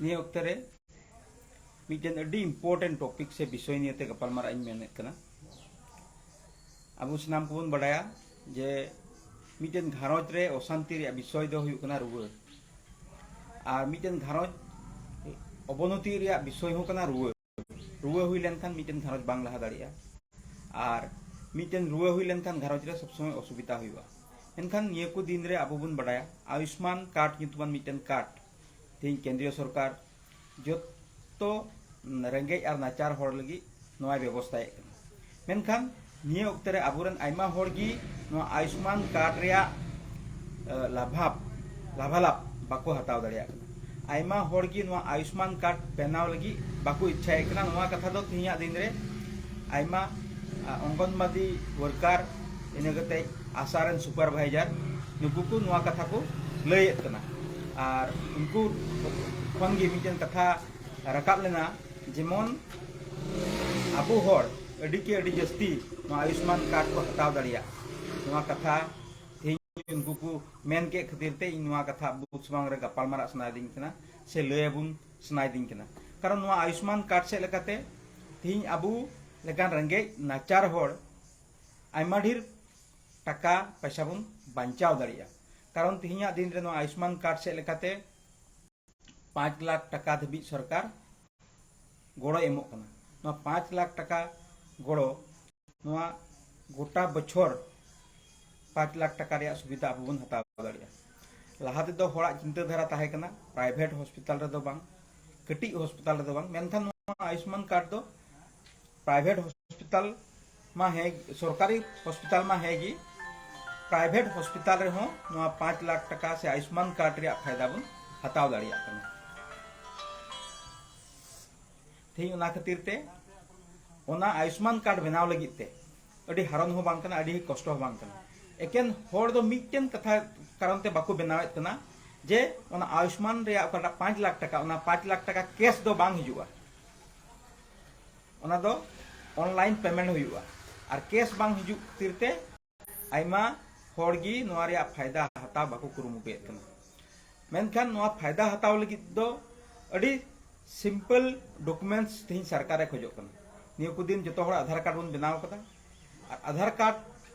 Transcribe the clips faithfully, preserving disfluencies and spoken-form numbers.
ᱱᱤᱭᱟᱹ ᱚᱠᱛᱮ ᱨᱮ ᱢᱤᱫᱴᱮᱱ ᱟᱹᱰᱤ important topic ᱥᱮ ᱵᱤᱥᱚᱭ ᱱᱤᱭᱮᱛᱮ ᱜᱟᱯᱟᱞᱢᱟᱨᱟᱜ ᱤᱧ ᱢᱮᱱᱮᱫ ᱠᱟᱱᱟ᱾ ᱟᱵᱚ ᱥᱟᱱᱟᱢ ᱠᱚᱵᱚᱱ ᱵᱟᱰᱟᱭᱟ ᱡᱮ ᱢᱤᱫᱴᱮᱱ ᱜᱷᱟᱨᱚᱸᱡᱽ ᱨᱮ ᱚᱥᱟᱱᱛᱤ ᱨᱮᱭᱟᱜ ᱵᱤᱥᱚᱭ ᱫᱚ ᱦᱩᱭᱩᱜ ᱠᱟᱱᱟ ᱨᱩᱣᱟᱹ, ᱟᱨ ᱢᱤᱫᱴᱮᱱ ᱜᱷᱟᱨᱚᱸᱡᱽ ᱚᱵᱚᱱᱚᱛᱤ ᱨᱮᱭᱟᱜ ᱵᱤᱥᱚᱭ ᱦᱚᱸ ᱠᱟᱱᱟ ᱨᱩᱣᱟᱹ᱾ ᱨᱩᱣᱟᱹ ᱦᱩᱭ ᱞᱮᱱᱠᱷᱟᱱ ᱢᱤᱫᱴᱮᱱ ᱜᱷᱟᱨᱚᱸᱡᱽ ᱵᱟᱝ ᱞᱟᱦᱟ ᱫᱟᱲᱮᱭᱟᱜᱼᱟ, ᱟᱨ ᱢᱤᱫᱴᱮᱱ ᱨᱩᱣᱟᱹ ᱦᱩᱭ ᱞᱮᱱᱠᱷᱟᱱ ᱜᱷᱟᱨᱚᱸᱡᱽ ᱨᱮ ᱥᱚᱵᱽ ᱥᱚᱢᱚᱭ ᱚᱥᱩᱵᱤᱫᱷᱟ ᱦᱩᱭᱩᱜᱼᱟ᱾ ᱢᱮᱱᱠᱷᱟᱱ ᱱᱤᱭᱟᱹ ᱠᱚ ᱫᱤᱱ ᱨᱮ ᱟᱵᱚ ᱵᱚᱱ ᱵᱟᱰᱟᱭᱟ ᱟᱭᱩᱥᱢᱟᱱ ᱠᱟᱨᱰ ᱧᱩᱛᱩᱢᱟᱱ ᱢᱤᱫᱴᱮᱱ ᱠᱟᱨᱰ ᱛᱮᱦᱮᱧ ᱠᱮᱱᱫᱨᱤᱭᱚ ᱥᱚᱨᱠᱟᱨ ᱡᱚᱛᱚ ᱨᱮᱸᱜᱮᱡ ᱟᱨ ᱱᱟᱪᱟᱨ ᱦᱚᱲ ᱞᱟᱹᱜᱤᱫ ᱱᱚᱣᱟᱭ ᱵᱮᱵᱚᱥᱛᱷᱟᱭᱮᱫ ᱠᱟᱱᱟ᱾ ᱢᱮᱱᱠᱷᱟᱱ ᱱᱤᱭᱟᱹ ᱚᱠᱛᱮ ᱨᱮ ᱟᱵᱚᱨᱮᱱ ᱟᱭᱢᱟ ᱦᱚᱲ ᱜᱮ ᱱᱚᱣᱟ ᱟᱭᱩᱥᱢᱟᱱ ᱠᱟᱨᱰ ᱨᱮᱭᱟᱜ ᱞᱟᱵᱷᱟᱵ ᱞᱟᱵᱷᱟᱞᱟᱵᱷ ᱵᱟᱠᱚ ᱦᱟᱛᱟᱣ ᱫᱟᱲᱮᱭᱟᱜ ᱠᱟᱱᱟ᱾ ᱟᱭᱢᱟ ᱦᱚᱲ ᱜᱮ ᱱᱚᱣᱟ ᱟᱭᱩᱥᱢᱟᱱ ᱠᱟᱨᱰ ᱵᱮᱱᱟᱣ ᱞᱟᱹᱜᱤᱫ ᱵᱟᱠᱚ ᱤᱪᱪᱷᱟᱭᱮᱫ ᱠᱟᱱᱟ᱾ ᱱᱚᱣᱟ ᱠᱟᱛᱷᱟ ᱫᱚ ᱛᱮᱦᱮᱧᱟᱜ ᱫᱤᱱ ᱨᱮ ᱟᱭᱢᱟ ᱚᱝᱜᱚᱱᱵᱟᱫᱤ ᱣᱟᱨᱠᱟᱨ, ᱤᱱᱟᱹ ᱠᱟᱛᱮ ᱟᱥᱟ ᱨᱮᱱ ᱥᱩᱯᱟᱨᱵᱷᱟᱭᱡᱟᱨ, ᱱᱩᱠᱩ ᱠᱚ ᱱᱚᱣᱟ ᱠᱟᱛᱷᱟ ᱠᱚ ᱞᱟᱹᱭᱮᱫ ᱠᱟᱱᱟ᱾ ᱟᱨ ᱩᱱᱠᱩ ᱠᱷᱚᱱ ᱜᱮ ᱢᱤᱫᱴᱮᱱ ᱠᱟᱛᱷᱟ ᱨᱟᱠᱟᱵ ᱞᱮᱱᱟ, ᱡᱮᱢᱚᱱ ᱟᱵᱚ ᱦᱚᱲ ᱟᱹᱰᱤ ᱠᱮ ᱟᱹᱰᱤ ᱡᱟᱹᱥᱛᱤ ᱱᱚᱣᱟ ᱟᱭᱩᱥᱢᱟᱱ ᱠᱟᱨᱰ ᱠᱚ ᱦᱟᱛᱟᱣ ᱫᱟᱲᱮᱭᱟᱜ᱾ ᱱᱚᱣᱟ ᱠᱟᱛᱷᱟ ᱛᱮᱦᱮᱧ ᱩᱱᱠᱩ ᱠᱚ ᱢᱮᱱ ᱠᱮᱫ ᱠᱷᱟᱹᱛᱤᱨ ᱛᱮ ᱤᱧ ᱱᱚᱣᱟ ᱠᱟᱛᱷᱟ ᱟᱵᱚ ᱥᱟᱢᱟᱝ ᱨᱮ ᱜᱟᱯᱟᱞᱢᱟᱨᱟᱜ ᱥᱟᱱᱟᱭᱮᱫᱤᱧ ᱠᱟᱱᱟ ᱥᱮ ᱞᱟᱹᱭ ᱟᱵᱚᱱ ᱥᱟᱱᱟᱭᱮᱫᱤᱧ ᱠᱟᱱᱟ᱾ ᱠᱟᱨᱚᱱ ᱱᱚᱣᱟ ᱟᱭᱩᱥᱢᱟᱱ ᱠᱟᱨᱰ ᱥᱮᱫ ᱞᱮᱠᱟᱛᱮ ᱛᱮᱦᱮᱧ ᱟᱵᱚ ᱞᱮᱠᱟᱱ ᱨᱮᱸᱜᱮᱡ ᱱᱟᱪᱟᱨ ᱦᱚᱲ ᱟᱭᱢᱟ ᱰᱷᱮᱨ ᱴᱟᱠᱟ ᱯᱚᱭᱥᱟ ᱵᱚᱱ ᱵᱟᱧᱪᱟᱣ ᱫᱟᱲᱮᱭᱟᱜᱼᱟ᱾ ᱠᱟᱨᱚᱱ ᱛᱮᱦᱮᱧᱟᱜ ᱫᱤᱱ ᱨᱮ ᱱᱚᱣᱟ ᱟᱭᱩᱥᱢᱟᱱ ᱠᱟᱨᱰ ᱥᱮᱫ ᱞᱮᱠᱟᱛᱮ ᱯᱟᱸᱪ ᱞᱟᱠᱷ ᱴᱟᱠᱟ ᱫᱷᱟᱹᱵᱤᱡ ᱥᱚᱨᱠᱟᱨ ᱜᱚᱲᱚᱭ ᱮᱢᱚᱜ ᱠᱟᱱᱟ᱾ ᱱᱚᱣᱟ ᱯᱟᱸᱪ ᱞᱟᱠᱷ ᱴᱟᱠᱟ ᱜᱚᱲᱚ, ᱱᱚᱣᱟ ᱜᱚᱴᱟ ᱵᱚᱪᱷᱚᱨ ᱯᱟᱸᱪ ᱞᱟᱠᱷ ᱴᱟᱠᱟ ᱨᱮᱭᱟᱜ ᱥᱩᱵᱤᱫᱷᱟ ᱟᱵᱚ ᱵᱚᱱ ᱦᱟᱛᱟᱣ ᱫᱟᱲᱮᱭᱟᱜᱼᱟ᱾ ᱞᱟᱦᱟ ᱛᱮᱫᱚ ᱦᱚᱲᱟᱜ ᱪᱤᱱᱛᱟᱹ ᱫᱷᱟᱨᱟ ᱛᱟᱦᱮᱸ ᱠᱟᱱᱟ ᱯᱨᱟᱭᱵᱷᱮᱴ ᱦᱚᱥᱯᱤᱴᱟᱞ ᱨᱮᱫᱚ ᱵᱟᱝ, ᱠᱟᱹᱴᱤᱡ ᱦᱚᱥᱯᱤᱴᱟᱞ ᱨᱮᱫᱚ ᱵᱟᱝ, ᱢᱮᱱᱠᱷᱟᱱ ᱱᱚᱣᱟ ᱟᱭᱩᱥᱢᱟᱱ ᱠᱟᱨᱰ ᱫᱚ ᱯᱨᱟᱭᱵᱷᱮᱴ ᱦᱚᱥᱯᱤᱴᱟᱞ ᱢᱟ ᱦᱮᱸ, ᱥᱚᱨᱠᱟᱨᱤ ᱦᱚᱥᱯᱤᱴᱟᱞ ᱢᱟ ᱦᱮᱸ ᱜᱮ, ᱯᱨᱟᱭᱵᱷᱮᱴ ᱦᱚᱥᱯᱤᱴᱟᱞ ᱨᱮᱦᱚᱸ ᱱᱚᱣᱟ ᱯᱟᱸᱪ ᱞᱟᱠᱷ ᱴᱟᱠᱟ ᱥᱮ ᱟᱭᱩᱥᱢᱟᱱ ᱠᱟᱨᱰ ᱨᱮᱭᱟᱜ ᱯᱷᱟᱭᱫᱟ ᱵᱚᱱ ᱦᱟᱛᱟᱣ ᱫᱟᱲᱮᱭᱟᱜ ᱠᱟᱱᱟ᱾ ᱛᱮᱦᱮᱧ ᱚᱱᱟ ᱠᱷᱟᱹᱛᱤᱨ ᱛᱮ ᱚᱱᱟ ᱟᱭᱩᱥᱢᱟᱱ ᱠᱟᱨᱰ ᱵᱮᱱᱟᱣ ᱞᱟᱹᱜᱤᱫ ᱛᱮ ᱟᱹᱰᱤ ᱦᱟᱨᱚᱱ ᱦᱚᱸ ᱵᱟᱝ ᱠᱟᱱᱟ, ᱟᱹᱰᱤ ᱠᱚᱥᱴᱚ ᱦᱚᱸ ᱵᱟᱝ ᱠᱟᱱᱟ᱾ ᱮᱠᱮᱱ ᱦᱚᱲ ᱫᱚ ᱢᱤᱫᱴᱮᱱ ᱠᱟᱛᱷᱟ ᱠᱟᱨᱚᱱ ᱛᱮ ᱵᱟᱠᱚ ᱵᱮᱱᱟᱣᱮᱫ ᱠᱟᱱᱟ ᱡᱮ ᱚᱱᱟ ᱟᱭᱩᱥᱢᱟᱱ ᱨᱮᱭᱟᱜ ᱚᱠᱟᱴᱟᱜ ᱯᱟᱸᱪ ᱞᱟᱠᱷ ᱴᱟᱠᱟ, ᱚᱱᱟ ᱯᱟᱸᱪ ᱞᱟᱠᱷ ᱴᱟᱠᱟ ᱠᱮᱥ ᱫᱚ ᱵᱟᱝ ᱦᱤᱡᱩᱜᱼᱟ, ᱚᱱᱟ ᱫᱚ ᱚᱱᱞᱟᱭᱤᱱ ᱯᱮᱢᱮᱱᱴ ᱦᱩᱭᱩᱜᱼᱟ᱾ ᱟᱨ ᱠᱮᱥ ᱵᱟᱝ ᱦᱤᱡᱩᱜ ᱠᱷᱟᱹᱛᱤᱨ ᱛᱮ ᱟᱭᱢᱟ ᱦᱚᱲ ᱜᱮ ᱱᱚᱣᱟ ᱨᱮᱭᱟᱜ ᱯᱷᱟᱭᱫᱟ ᱦᱟᱛᱟᱣ ᱵᱟᱠᱚ ᱠᱩᱨᱩᱢᱩᱴᱩᱭᱮᱫ ᱠᱟᱱᱟ᱾ ᱢᱮᱱᱠᱷᱟᱱ ᱱᱚᱣᱟ ᱯᱷᱟᱭᱫᱟ ᱦᱟᱛᱟᱣ ᱞᱟᱹᱜᱤᱫ ᱫᱚ ᱟᱹᱰᱤ simple documents ᱛᱮᱦᱮᱧ ᱥᱚᱨᱠᱟᱨᱮ ᱠᱷᱚᱡᱚᱜ ᱠᱟᱱᱟ᱾ ᱱᱤᱭᱟᱹ ᱠᱚ ᱫᱤᱱ ᱡᱚᱛᱚ ᱦᱚᱲ ᱟᱫᱷᱟᱨ ᱠᱟᱨᱰ ᱵᱚᱱ ᱵᱮᱱᱟᱣ ᱠᱟᱫᱟ, ᱟᱨ ᱟᱫᱷᱟᱨ ᱠᱟᱨᱰ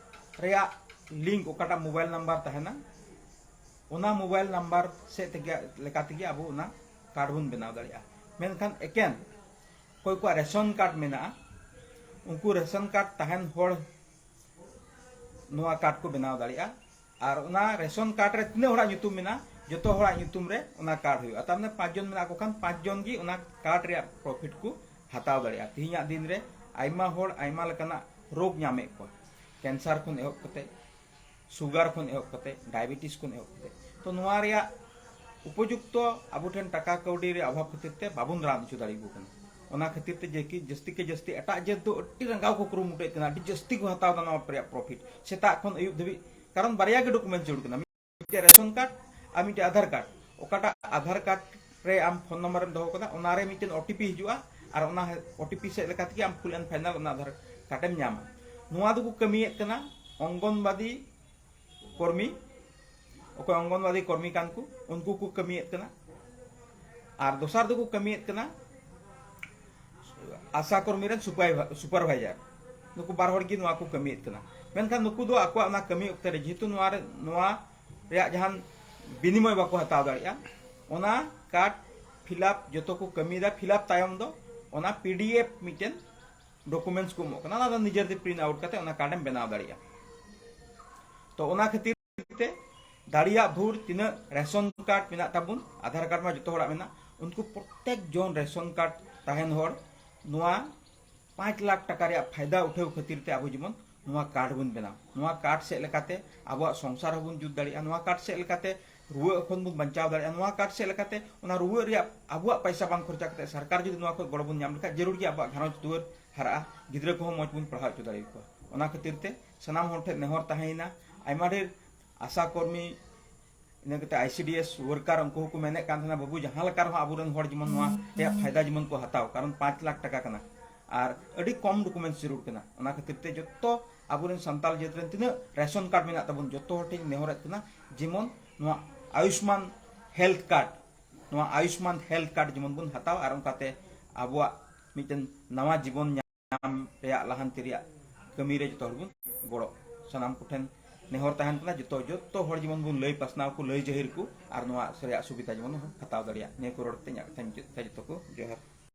ᱨᱮᱭᱟᱜ ᱞᱤᱝᱠ ᱚᱠᱟᱴᱟᱜ ᱢᱳᱵᱟᱭᱤᱞ ᱱᱟᱢᱵᱟᱨ ᱛᱟᱦᱮᱱᱟ, ᱚᱱᱟ ᱢᱳᱵᱟᱭᱤᱞ ᱱᱟᱢᱵᱟᱨ ᱥᱮᱫ ᱛᱮᱜᱮ, ᱞᱮᱠᱟ ᱛᱮᱜᱮ ᱟᱵᱚ ᱚᱱᱟ ᱠᱟᱨᱰ ᱵᱚᱱ ᱵᱮᱱᱟᱣ ᱫᱟᱲᱮᱭᱟᱜᱼᱟ᱾ ᱢᱮᱱᱠᱷᱟᱱ ᱮᱠᱮᱱ ᱚᱠᱚᱭ ᱠᱚᱣᱟᱜ ᱨᱮᱥᱚᱱ ᱠᱟᱨᱰ ᱢᱮᱱᱟᱜᱼᱟ, ᱩᱱᱠᱩ ᱨᱮᱥᱚᱱ ᱠᱟᱨᱰ ᱛᱟᱦᱮᱱ ᱦᱚᱲ ᱱᱚᱣᱟ ᱠᱟᱨᱰ ᱠᱚ ᱵᱮᱱᱟᱣ ᱫᱟᱲᱮᱭᱟᱜᱼᱟ᱾ ᱟᱨ ᱚᱱᱟ ᱨᱮᱥᱚᱱ ᱠᱟᱨᱰ ᱨᱮ ᱛᱤᱱᱟᱹᱜ ᱦᱚᱲᱟᱜ ᱧᱩᱛᱩᱢ ᱢᱮᱱᱟᱜᱼᱟ, ᱡᱚᱛᱚ ᱦᱚᱲᱟᱜ ᱧᱩᱛᱩᱢ ᱨᱮ ᱚᱱᱟ ᱠᱟᱨᱰ ᱦᱩᱭᱩᱜᱼᱟ᱾ ᱛᱟᱨ ᱢᱟᱱᱮ ᱯᱟᱸᱪ ᱡᱚᱱ ᱢᱮᱱᱟᱜ ᱠᱚ ᱠᱷᱟᱱ, ᱯᱟᱸᱪ ᱡᱚᱱ ᱜᱮ ᱚᱱᱟ ᱠᱟᱨᱰ ᱨᱮᱭᱟᱜ ᱯᱨᱚᱯᱷᱤᱴ ᱠᱚ ᱦᱟᱛᱟᱣ ᱫᱟᱲᱮᱭᱟᱜᱼᱟ᱾ ᱛᱮᱦᱮᱧᱟᱜ ᱫᱤᱱ ᱨᱮ ᱟᱭᱢᱟ ᱦᱚᱲ ᱟᱭᱢᱟ ᱞᱮᱠᱟᱱᱟᱜ ᱨᱳᱜᱽ ᱧᱟᱢᱮᱫ ᱠᱚᱣᱟ, ᱠᱮᱱᱥᱟᱨ ᱠᱷᱚᱱ ᱮᱦᱚᱵ ᱠᱟᱛᱮ, ᱥᱩᱜᱟᱨ ᱠᱷᱚᱱ ᱮᱦᱚᱵ ᱠᱟᱛᱮ, ᱰᱟᱭᱟᱵᱮᱴᱤᱥ ᱠᱷᱚᱱ ᱮᱦᱚᱵ ᱠᱟᱛᱮ᱾ ᱛᱚ ᱱᱚᱣᱟ ᱨᱮᱭᱟᱜ ᱩᱯᱚᱡᱩᱠᱛᱚ ᱟᱵᱚ ᱴᱷᱮᱱ ᱴᱟᱠᱟ ᱠᱟᱹᱣᱰᱤ ᱨᱮᱭᱟᱜ ᱚᱵᱷᱟᱵ ᱠᱷᱟᱹᱛᱤᱨ ᱛᱮ ᱵᱟᱵᱚᱱ ᱨᱟᱱ ᱦᱚᱪᱚ ᱫᱟᱲᱮᱭᱟᱠᱚ ᱠᱟᱱᱟ᱾ ᱚᱱᱟ ᱠᱷᱟᱹᱛᱤᱨ ᱛᱮ ᱡᱮ ᱠᱤ ᱡᱟᱹᱥᱛᱤ ᱠᱮ ᱡᱟᱹᱥᱛᱤ ᱮᱴᱟᱜ ᱡᱟᱹᱛ ᱫᱚ ᱟᱹᱰᱤ ᱨᱟᱸᱜᱟᱣ ᱠᱚ ᱠᱩᱨᱩᱢᱩᱴᱩᱭᱮᱫ ᱠᱟᱱᱟ, ᱟᱹᱰᱤ ᱡᱟᱹᱥᱛᱤ ᱠᱚ ᱦᱟᱛᱟᱣ ᱮᱫᱟ ᱱᱚᱣᱟ ᱨᱮᱭᱟᱜ ᱯᱨᱚᱯᱷᱤᱴ᱾ ᱥᱮᱛᱟᱜ ᱠᱷᱚᱱ ᱟᱹᱭᱩᱵ ᱫᱷᱟᱹᱵᱤᱡ, ᱠᱟᱨᱚᱱ ᱵᱟᱨᱭᱟ ᱜᱮ ᱰᱚᱠᱩᱢᱮᱱᱴ ᱡᱟᱹᱨᱩᱲ ᱠᱟᱱᱟ, ᱢᱤᱫᱴᱮᱡ ᱨᱮᱥᱚᱱ ᱠᱟᱨᱰ ᱟᱨ ᱢᱤᱫᱴᱮᱡ ᱟᱫᱷᱟᱨ ᱠᱟᱨᱰ᱾ ᱚᱠᱟᱴᱟᱜ ᱟᱫᱷᱟᱨ ᱠᱟᱨᱰ ᱨᱮ ᱟᱢ ᱯᱷᱳᱱ ᱱᱟᱢᱵᱟᱨᱮᱢ ᱫᱚᱦᱚ ᱠᱟᱫᱟ, ᱚᱱᱟᱨᱮ ᱢᱤᱫᱴᱮᱱ ᱳᱴᱤᱯᱤ ᱦᱤᱡᱩᱜᱼᱟ, ᱟᱨ ᱚᱱᱟ ᱳᱴᱤᱯᱤ ᱥᱮᱫ ᱞᱮᱠᱟ ᱛᱮᱜᱮ ᱟᱢ ᱯᱷᱩᱞ ᱮᱱᱰ ᱯᱷᱟᱭᱱᱟᱞ ᱚᱱᱟ ᱟᱫᱷᱟᱨ ᱠᱟᱨᱰᱮᱢ ᱧᱟᱢᱟ᱾ ᱱᱚᱣᱟ ᱫᱚᱠᱚ ᱠᱟᱹᱢᱤᱭᱮᱫ ᱠᱟᱱᱟ ᱚᱝᱜᱚᱱᱵᱟᱫᱤ ᱠᱚᱨᱢᱤ, ᱚᱠᱚᱭ ᱚᱝᱜᱚᱱᱵᱟᱫᱤ ᱠᱚᱨᱢᱤ ᱠᱟᱱ ᱠᱚ, ᱩᱱᱠᱩ ᱠᱚ ᱠᱟᱹᱢᱤᱭᱮᱫ ᱠᱟᱱᱟ᱾ ᱟᱨ ᱫᱚᱥᱟᱨ ᱫᱚᱠᱚ ᱠᱟᱹᱢᱤᱭᱮᱫ ᱠᱟᱱᱟ ᱟᱥᱟ ᱠᱚᱨᱢᱤ ᱨᱮᱱ ᱥᱩᱯᱟᱨ-, ᱥᱩᱯᱟᱨᱵᱷᱟᱭᱡᱟᱨ᱾ ᱱᱩᱠᱩ ᱵᱟᱨ ᱦᱚᱲ ᱜᱮ ᱱᱚᱣᱟ ᱠᱚ ᱠᱟᱹᱢᱤᱭᱮᱫ ᱠᱟᱱᱟ᱾ ᱢᱮᱱᱠᱷᱟᱱ ᱱᱩᱠᱩ ᱫᱚ ᱟᱠᱚᱣᱟᱜ ᱚᱱᱟ ᱠᱟᱹᱢᱤ ᱚᱠᱛᱮ ᱨᱮ, ᱡᱮᱦᱮᱛᱩ ᱱᱚᱣᱟ ᱨᱮ, ᱱᱚᱣᱟ ᱨᱮᱭᱟᱜ ᱡᱟᱦᱟᱱ ᱵᱤᱱᱤᱢᱚᱭ ᱵᱟᱠᱚ ᱦᱟᱛᱟᱣ ᱫᱟᱲᱮᱭᱟᱜᱼᱟ, ᱚᱱᱟ ᱠᱟᱨᱰ ᱯᱷᱤᱞᱟᱯ ᱡᱚᱛᱚ ᱠᱚ ᱠᱟᱹᱢᱤᱭᱮᱫᱟ᱾ ᱯᱷᱤᱞᱟᱯ ᱛᱟᱭᱚᱢ ᱫᱚ ᱚᱱᱟ ᱯᱤᱰᱤᱮᱯᱷ ᱢᱤᱫᱴᱮᱱ ᱰᱚᱠᱩᱢᱮᱱᱴᱥ ᱠᱚ ᱮᱢᱚᱜ ᱠᱟᱱᱟ, ᱚᱱᱟ ᱫᱚ ᱱᱤᱡᱮᱨ ᱛᱮ ᱯᱨᱤᱱᱴ ᱟᱣᱩᱴ ᱠᱟᱛᱮ ᱚᱱᱟ ᱠᱟᱨᱰ ᱮᱢ ᱵᱮᱱᱟᱣ ᱫᱟᱲᱮᱭᱟᱜᱼᱟ᱾ ᱛᱚ ᱚᱱᱟ ᱠᱷᱟᱹᱛᱤᱨ ᱛᱮ ᱫᱟᱲᱮᱭᱟᱜ ᱵᱷᱳᱨ ᱛᱤᱱᱟᱹᱜ ᱨᱮᱥᱚᱱ ᱠᱟᱨᱰ ᱢᱮᱱᱟᱜ ᱛᱟᱵᱚᱱ, ᱟᱫᱷᱟᱨ ᱠᱟᱨᱰ ᱢᱟ ᱡᱚᱛᱚ ᱦᱚᱲᱟᱜ ᱢᱮᱱᱟᱜ, ᱩᱱᱠᱩ ᱯᱨᱚᱛᱮᱠ ᱡᱚᱱ ᱨᱮᱥᱚᱱ ᱠᱟᱨᱰ ᱛᱟᱦᱮᱱ ᱦᱚᱲ ᱱᱚᱣᱟ ᱯᱟᱸᱪ ᱞᱟᱠᱷ ᱴᱟᱠᱟ ᱨᱮᱭᱟᱜ ᱯᱷᱟᱭᱫᱟ ᱩᱴᱷᱟᱹᱣ ᱠᱷᱟᱹᱛᱤᱨ ᱛᱮ ᱟᱵᱚ ᱡᱮᱢᱚᱱ ᱱᱚᱣᱟ ᱠᱟᱨᱰ ᱵᱚᱱ ᱵᱮᱱᱟᱣ, ᱱᱚᱣᱟ ᱠᱟᱨᱰ ᱥᱮᱫ ᱞᱮᱠᱟᱛᱮ ᱟᱵᱚᱣᱟᱜ ᱥᱚᱝᱥᱟᱨ ᱦᱚᱸᱵᱚᱱ ᱡᱩᱛ ᱫᱟᱲᱮᱭᱟᱜᱼᱟ, ᱱᱚᱣᱟ ᱠᱟᱨᱰ ᱥᱮᱫ ᱞᱮᱠᱟᱛᱮ ᱨᱩᱣᱟᱹ ᱠᱷᱚᱱ ᱵᱚᱱ ᱵᱟᱧᱪᱟᱣ ᱫᱟᱲᱮᱭᱟᱜᱼᱟ, ᱱᱚᱣᱟ ᱠᱟᱨᱰ ᱥᱮᱫ ᱞᱮᱠᱟᱛᱮ ᱚᱱᱟ ᱨᱩᱣᱟᱹ ᱨᱮᱭᱟᱜ ᱟᱵᱚᱣᱟᱜ ᱯᱚᱭᱥᱟ ᱵᱟᱝ ᱠᱷᱚᱨᱪᱟ ᱠᱟᱛᱮ ᱥᱚᱨᱠᱟᱨ ᱡᱩᱫᱤ ᱱᱚᱣᱟ ᱠᱷᱚᱱ ᱜᱚᱲᱚ ᱵᱚᱱ ᱧᱟᱢ ᱞᱮᱠᱷᱟᱱ, ᱡᱟᱹᱨᱩᱲ ᱜᱮ ᱟᱵᱚᱣᱟᱜ ᱜᱷᱟᱨᱚᱸᱡᱽ ᱫᱩᱣᱟᱹᱨ ᱦᱟᱨᱟᱜᱼᱟ, ᱜᱤᱫᱽᱨᱟᱹ ᱠᱚᱦᱚᱸ ᱢᱚᱡᱽ ᱵᱚᱱ ᱯᱟᱲᱦᱟᱣ ᱦᱚᱪᱚ ᱫᱟᱲᱮᱭᱟᱠᱚᱣᱟ᱾ ᱚᱱᱟ ᱠᱷᱟᱹᱛᱤᱨ ᱛᱮ ᱥᱟᱱᱟᱢ ᱦᱚᱲ ᱴᱷᱮᱱ ᱱᱮᱦᱚᱨ ᱛᱟᱦᱮᱸᱭᱮᱱᱟ, ᱟᱭᱢᱟ ᱰᱷᱮᱨ ᱟᱥᱟ ᱠᱚᱨᱢᱤ, ᱤᱱᱟᱹ ᱠᱟᱛᱮ ᱟᱭ ᱥᱤ ᱰᱤ ᱮᱥ ᱣᱟᱨᱠᱟᱨ, ᱩᱱᱠᱩ ᱦᱚᱸᱠᱚ ᱢᱮᱱᱮᱫ ᱠᱟᱱ ᱛᱟᱦᱮᱱᱟ, "ᱵᱟᱹᱵᱩ, ᱡᱟᱦᱟᱸ ᱞᱮᱠᱟ ᱨᱮᱦᱚᱸ ᱟᱵᱚᱨᱮᱱ ᱦᱚᱲ ᱡᱮᱢᱚᱱ ᱱᱚᱣᱟ ᱨᱮᱭᱟᱜ ᱯᱷᱟᱭᱫᱟ ᱡᱮᱢᱚᱱ ᱠᱚ ᱦᱟᱛᱟᱣ, ᱠᱟᱨᱚᱱ ᱯᱟᱸᱪ ᱞᱟᱠᱷ ᱴᱟᱠᱟ ᱠᱟᱱᱟ ᱟᱨ ᱟᱹᱰᱤ ᱠᱚᱢ ᱰᱚᱠᱩᱢᱮᱱᱴᱥ ᱡᱟᱹᱨᱩᱲ ᱠᱟᱱᱟ᱾" ᱚᱱᱟ ᱠᱷᱟᱹᱛᱤᱨ ᱛᱮ ᱡᱚᱛᱚ ᱟᱵᱚᱨᱮᱱ ᱥᱟᱱᱛᱟᱲ ᱡᱟᱹᱛ ᱨᱮᱱ ᱛᱤᱱᱟᱹᱜ ᱨᱮᱥᱚᱱ ᱠᱟᱨᱰ ᱢᱮᱱᱟᱜ ᱛᱟᱵᱚᱱ, ᱡᱚᱛᱚ ᱦᱚᱲ ᱴᱷᱮᱱ ᱱᱮᱦᱚᱨᱮᱫ ᱠᱟᱱᱟ, ᱡᱮᱢᱚᱱ ᱱᱚᱣᱟ ᱟᱭᱩᱥᱢᱟᱱ ᱦᱮᱞᱛᱷ ᱠᱟᱨᱰ ᱱᱚᱣᱟ ᱟᱭᱩᱥᱢᱟᱱ ᱦᱮᱞᱛᱷ ᱠᱟᱨᱰ ᱡᱮᱢᱚᱱ ᱵᱚᱱ ᱦᱟᱛᱟᱣ ᱟᱨ ᱚᱱᱠᱟᱛᱮ ᱟᱵᱚᱣᱟᱜ ᱢᱤᱫᱴᱮᱱ ᱱᱟᱣᱟ ᱡᱤᱵᱚᱱ ᱧᱟᱢ ᱨᱮᱭᱟᱜ ᱞᱟᱦᱟᱱᱛᱤ ᱨᱮᱭᱟᱜ ᱠᱟᱹᱢᱤ ᱨᱮ ᱡᱚᱛᱚ ᱦᱚᱲ ᱵᱚᱱ ᱜᱚᱲᱚ᱾ ᱥᱟᱱᱟᱢ ᱠᱚᱴᱷᱮᱱ ᱱᱮᱦᱚᱨ ᱛᱟᱦᱮᱱ ᱠᱟᱱᱟ, ᱡᱚᱛᱚ ᱡᱚᱛᱚ ᱦᱚᱲ ᱡᱮᱢᱚᱱ ᱵᱚᱱ ᱞᱟᱹᱭ ᱯᱟᱥᱱᱟᱣ ᱠᱚ, ᱞᱟᱹᱭ ᱡᱟᱹᱦᱤᱨ ᱠᱚ ᱟᱨ ᱱᱚᱣᱟ ᱨᱮᱭᱟᱜ ᱥᱩᱵᱤᱫᱷᱟ ᱡᱮᱢᱚᱱ ᱦᱟᱛᱟᱣ ᱫᱟᱲᱮᱭᱟᱜ᱾ ᱱᱤᱭᱟᱹ ᱠᱚ ᱨᱚᱲ ᱠᱟᱛᱮ ᱤᱧᱟᱹᱜ ᱠᱟᱛᱷᱟᱧ ᱢᱩᱪᱟᱹᱫ ᱮᱫᱟ᱾ ᱡᱚᱛᱚ ᱠᱚ ᱡᱚᱦᱟᱨ᱾